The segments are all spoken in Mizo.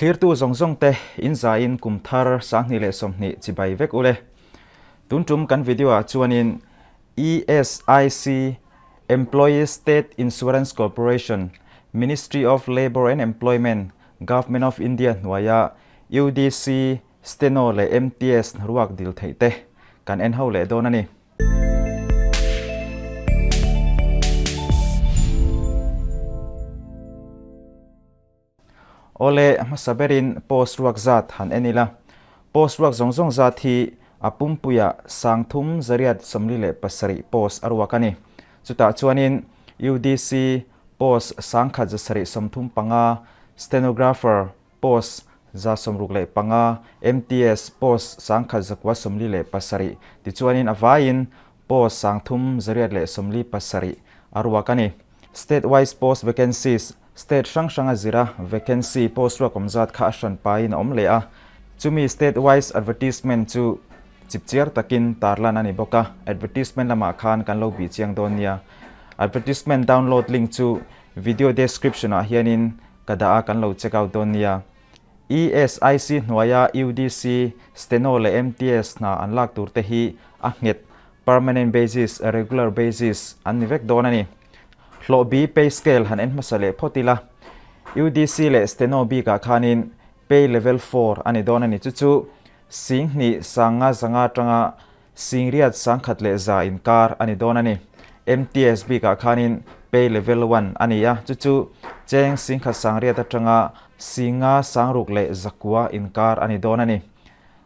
Thlirtu zawng zawng te in zaiin kum thar 2020 chibai vek ule. Tun tum kan video ah chuanin ESIC, Employee State Insurance Corporation, Ministry of Labour and Employment, Government of India hnuaia UDC, Steno leh MTS hnaruak dil theih te kan en ho leh dawn a ni. Awle, hmasa berin post ruak zat han en ila. Post ruak zawng zawng zat hi a pumpuiah 3347 post a ruak a ni. Chutah chuanin UDC post 1735, Stenographer post 65, MTS post 1947 tichuanin a vaiin post 3847 a ruak a ni. State wise post vacancies, State hrang hranga zira vacancy post ruak awm zat kha a hran paiin a awm leh a, chumi state wise advertisement chu chipchiar takin tarlan a ni bawk a, advertisement lamah khan kan lo bih chiang dawn nia. Advertisement download link chu video description ah hianin ka dah a kan lo check out dawn nia. ESIC hnuaia UDC, Steno leh MTS hna an lak tur te hi a nghet Permanent basis, regular basis, an ni vek dawn a ni. Hlawh bi pay scale han en hmasa leh phawt ila. UDC leh Steno bikah khanin pay level 4 a ni dawn a ni. Chu chu 25 500 atanga 8100 inkar a ni dawn a ni. MTS bikah khanin pay level 1 a ni a, chu chu cheng 1800 atanga 5600 inkar a ni dawn a ni.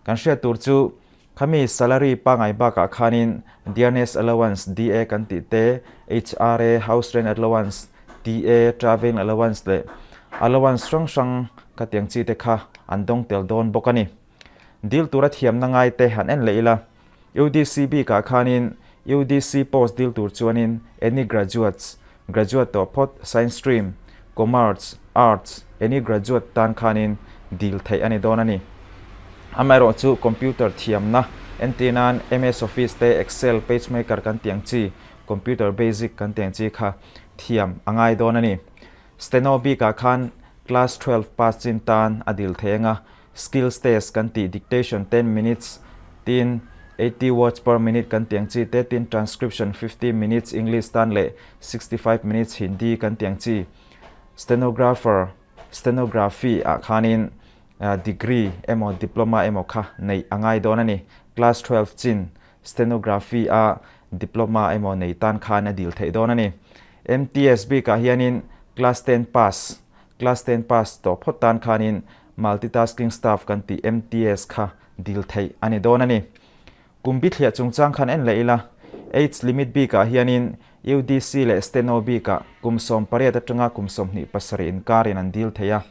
Kan hriat tur chu Khami salary pangai bakah khanin Dearness Allowance, DA, kan tih te, HRA, House Rent Allowance, TA, Travelling Allowance, leh allowance hrang hrang ka tiang chi te kha an dawng tel dawn bawk a ni. Dil tura thiamna ngai te han en leh ila, UDC bikah khanin UDC post dil tur chuanin any graduates, graduate tawh phawt, science stream, commerce, arts, any graduate tan khanin dil theih a ni dawn a ni. Amaherawh chu computer thiamna entir nan MS Office te, Excel, PageMaker kan tih ang chi, computer basic kan tih ang chi kha thiam a ngai dawn a ni. Steno bikah khan class 12 pass chin tan a dil thei anga Skills test kan tih dictation 10 minutes tin 80 words per minute kan tih ang chi te tin transcription 50 minutes English tan leh 65 minutes Hindi kan tih ang chi stenographer stenography ah khanin degree emaw diploma emaw kha neih a ngai dawn a ni. Class 12 chin stenography a diploma emaw nei tan khan a dil theih dawn a ni. MTS bikah hianin class 10 pass class 10 pass tawh phawt tan khanin Multitasking Staff kan tih MTS kha dil theih a ni dawn a ni. Kum bithliah chungchang khan en leh ila, Age limit bikah hianin UDC leh Steno bikah kum 18 atanga kum 27 inkarin an dil thei a.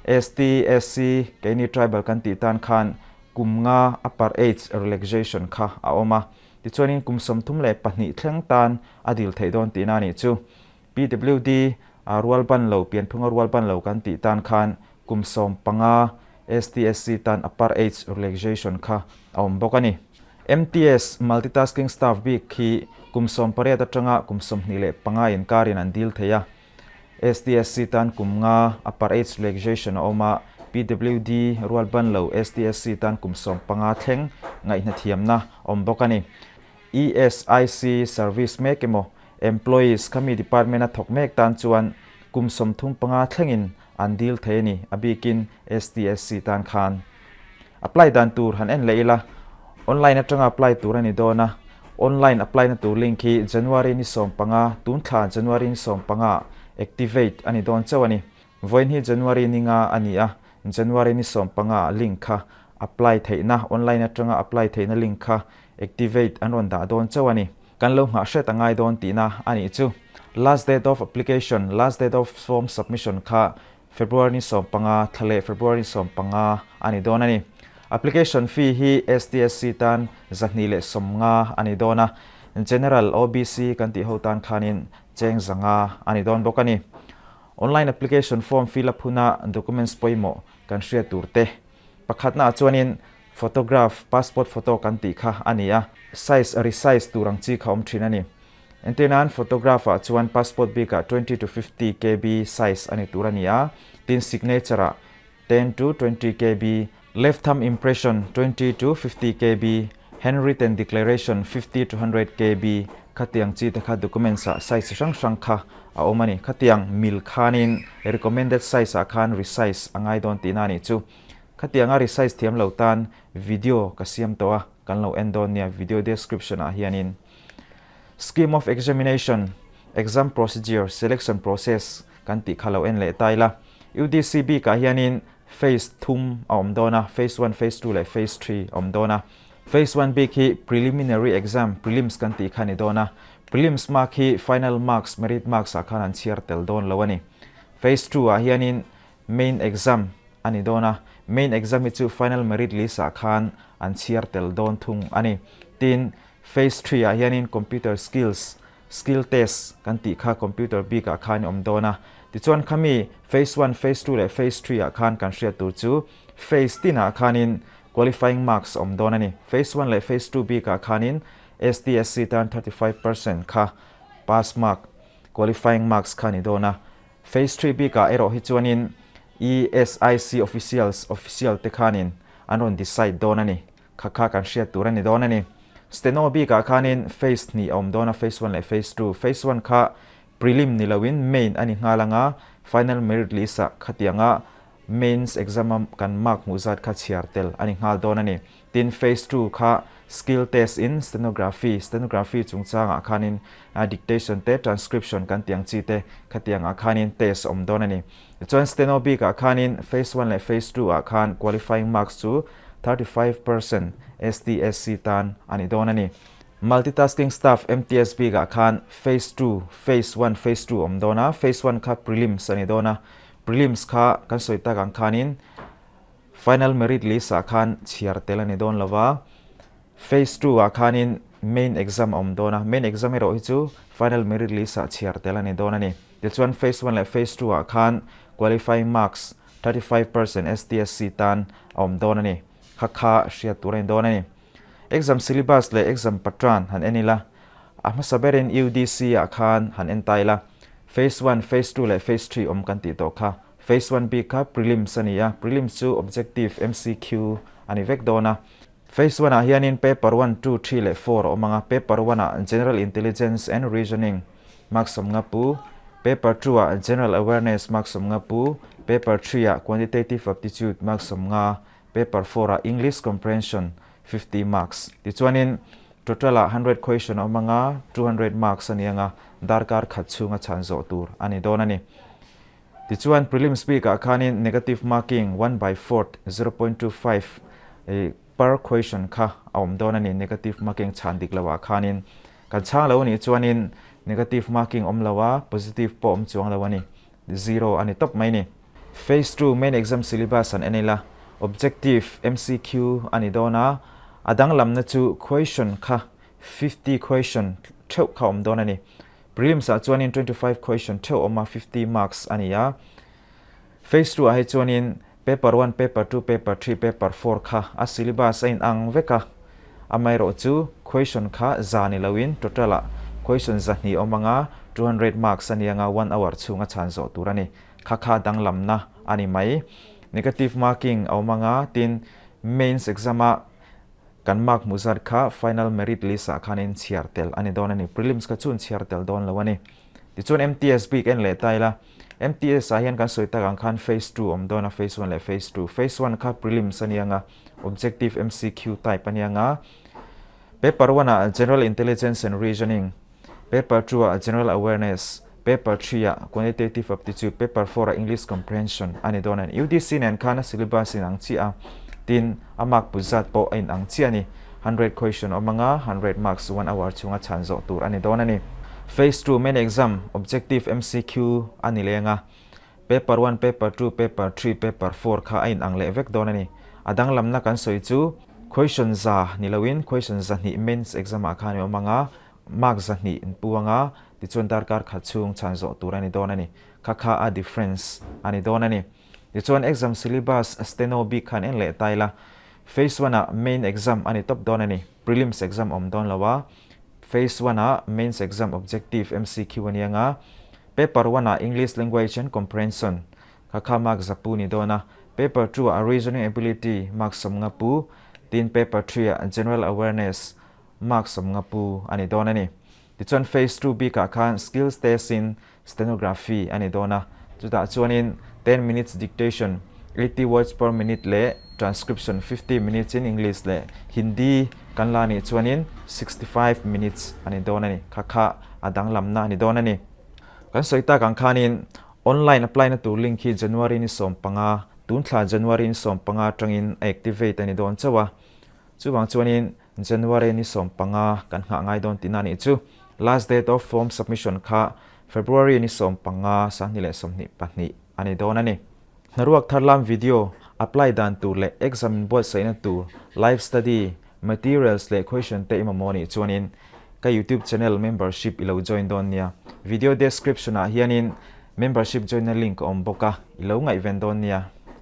ST, SC, keini tribal kan tih tan khan kum nga upper age relaxation kha a awm a. Tichuanin kum 32 thleng tan a dil theih dawn tihna a nih chu. PWD, a rual ban lo, pianphunga rual ban lo kan tih tan khan kum 15 STSC tan upper age relaxation kha a awm bawk a ni. MTS, Multitasking Staff, bik hi kum 18 atanga kum 25 inkarin an dil thei a. STSC tan kum nga upper age relaxation a awm a, PWD, rual ban lo, STSC tan kum 15 thleng ngaihnathiamna a awm bawk a ni. ESIC service mek emaw employees khami department a thawk mek tan chuan kum 35 thlengin an dil thei a ni, a bikin STSC tan khan. Apply dan tur han en leh ila, online atanga apply tur a ni dawn a, online apply na tur link hi January ni 15, tun thla January ni 15 activate a ni dawn chauh a ni. Vawiin hi January ni nga a ni a, January ni 15 link kha apply theihna, online atanga apply theihna link kha activate an rawn dah dawn chauh a ni. Kan lo nghah hret a ngai dawn tihna a nih chu. Last date of application, last date of form submission kha February ni 15, thla leh February ni 15 a ni dawn a ni. Application fee hi STSC tan 250 a ni dawn a, General, OBC kan tih ho tan khanin cheng 500 a ni dawn bawk a ni. Online application form fill up huna documents pawimawh kan hriat tur te pakhatnaah chuanin Photograph, passport photo kan tih kha a ni a, size resize tur ang chi kha awm thin a ni. Entir nan photograph ah chuan passport bikah 20 to 50 KB size a ni tur a ni a, tin signature ah 10 to 20 KB, Left thumb impression, 20 to 50 KB, Handwritten declaration, 50 to 100 KB, Khatiang chi te kha documents ah size hrang hrang kha a awm a ni. Khatiang mil khanin recommended size ah khan resize a ngai dawn tihna a nih chu. Khatianga resize thiam lo tan video ka siam tawh a, kan lo en dawn nia video description ah hianin. Scheme of examination, exam procedure, selection process kan tih kha lo en leh ta ila. UDC bikah hianin phase thum a awm dawn a, phase one, phase two leh phase three a awm dawn a. Phase one bik hi preliminary exam, prelims kan tih kha a ni dawn a. Prelims mark hi final marks, merit marks ah khan an chhiar tel dawn lo a ni. Phase two ah hianin main exam a ni dawn a, main exam hi chu final merit list ah khan an chhiar tel dawn thung a ni. Tin, Phase three ah hianin computer skills, skill test, kan tih kha computer bik ah khan i awm dawn a. Tichuan khami phase one, phase two leh phase three ah khan kan hriat tur chu phase tin ah khanin qualifying marks a awm dawn a ni. Phase one leh phase two bik ah khanin STSC tan 35% kha pass mark, qualifying marks kha a ni dawn a. Phase three bik ah erawh hi chuanin ESIC officials, official te khanin an rawn decide dawn a ni. Kha kha kan hriat tur a ni dawn a ni. Steno bikah khanin phase hnih a awm dawn a, phase one leh phase two. Phase one kha prelim ni loin main a ni nghal anga final merit list ah khatianga mains exam a kan mark hmuh zat kha chhiar tel a ni nghal dawn a ni. Tin phase two kha skill test in stenography, stenography chungchangah khanin dictation te transcription kan tih ang chi te khatiangah khanin test a awm dawn a ni. Tichuan steno bikah khanin phase one leh phase two ah khan qualifying marks chu 35% STSC tan a ni dawn a ni. Multitasking staff MTS bikah khan phase two, phase one, phase two awm dawn a, phase one kha prelims a ni dawn a, prelims kha kan sawi tak ang khanin final merit list ah khan chhiar tel a ni dawn lo va, phase two ah khanin main exam a awm dawn a, main exam erawh hi chu final merit list ah chhiar tel a ni dawn a ni. Tichuan phase one leh phase two ah khan qualifying marks 35% STSC tan a awm dawn a ni. Kha kha hriat tur a ni dawn a ni. Exam syllabus leh exam patran han en ila, a hmasa berin UDC ah khan han en ta ila. Phase one, phase two leh phase three awm kan tih tawh kha. Phase one bik kha prelims a ni a, prelims chu objective MCQ a ni vek dawn a. Phase one ah hianin paper one, two, three leh four a awm ang a, paper one ah General Intelligence and Reasoning mark sawmnga pu, paper two ah General Awareness mark sawmnga pu, paper three ah Quantitative Aptitude mark sawmnga, paper four ah English Comprehension 50 marks. Tichuanin total ah 100 question a awm ang a, 200 marks a ni ang a, darkar khat chhunga chhan zawh tur a ni dawn a ni. Tichuan prelims bikah khanin negative marking one by fourth, 0.25, per question kha a awm dawn a ni, negative marking chhan dik loah khanin kan chhang lo a nih chuanin negative marking awm lo a, positive pawh awm chuang lo a ni, zero a ni tawp mai ni. Phase two main exam syllabus an en ila, objective MCQ a ni dawn a, a danglamna chu question kha 50 question theuh kha awm dawn a ni. Prelims ah chuanin 25 question theuh awm a, 50 marks a ni a. Phase two ah hi chuanin paper one, paper two, paper three, paper four kha a syllabus a inang vek a. Amaherawh chu question kha za ni loin total ah question zahnih awm anga 200 marks a ni anga one hour chhunga chhan zawh tur a ni. Kha kha danglamna a ni mai. Negative marking a awm anga tin mains exam ah Kan mark hmuh zat kha final merit list ah khanin chhiar tel a ni dawn a ni. Prelims kha chu an chhiar tel dawn lo a ni. Tichuan MTS bik en leh ta ila, MTS ah hian kan sawi tak ang khan phase two awm dawn a, phase one leh phase two. Phase one kha prelims a ni ang a, objective MCQ type a ni ang a. Paper one ah general intelligence and reasoning, paper two ah general awareness, paper three ah quantitative aptitude, paper four ah English comprehension a ni dawn a ni. UDC nen khan a syllabus in ang chiah a, tin a mark put zat pawh a in ang chiah a ni. Hundred question awm anga hundred marks one hour chhunga chhan zawh tur a ni dawn a ni. Phase two main exam objective MCQ a ni leng a, paper one, paper two, paper three, paper four kha a in ang leh vek dawn a ni. A danglamna kan sawi chu question za ni loin question zahnih mains exam ah khan i awm anga Mark zahnih in pu anga tichuan darkar khat chhung chhan zawh tur a ni dawn a ni. Kha kha a difference a ni dawn a ni. Tichuan exam syllabus steno bik khan en leh ta ila. Phase one ah main exam a ni tawp dawn a ni. Prelims exam awm dawn lo a. Phase one ah mains exam objective MCQ a ni anga. Paper one ah English language and comprehension kha kha mark zapu ni dawn a. Paper 2 ah Reasoning Ability mark 50 pu, tin Paper 3 ah General Awareness mark 50 pu a ni dawn a ni. Tichuan Phase 2 bikah khan Skills Test in Stenography a ni dawn a, chutah chuanin 10 minutes dictation, 80 words per minute leh transcription 50 minutes in English leh Hindi kan la nih chuanin 65 minutes a ni dawn a ni. Kha kha a danglamna a ni dawn a ni. Kan sawi tak ang khanin online apply na tur link hi January ni 15, tun thla January ni 15 atangin a activate a ni dawn chauh a. Chuvang chuanin January ni 15 kan nghah ngai dawn tihna nih chu. Last date of form submission kha February ni 15, 2022 a ni dawn a ni. Hnaruak thar lam video, apply dan tur leh exam inbuatsaihna tur, live study, materials leh question te i mamawh nih chuanin ka YouTube channel membership i lo join dawn nia. Video description ah hianin membership join na link a awm bawk a, i lo ngaihven dawn nia.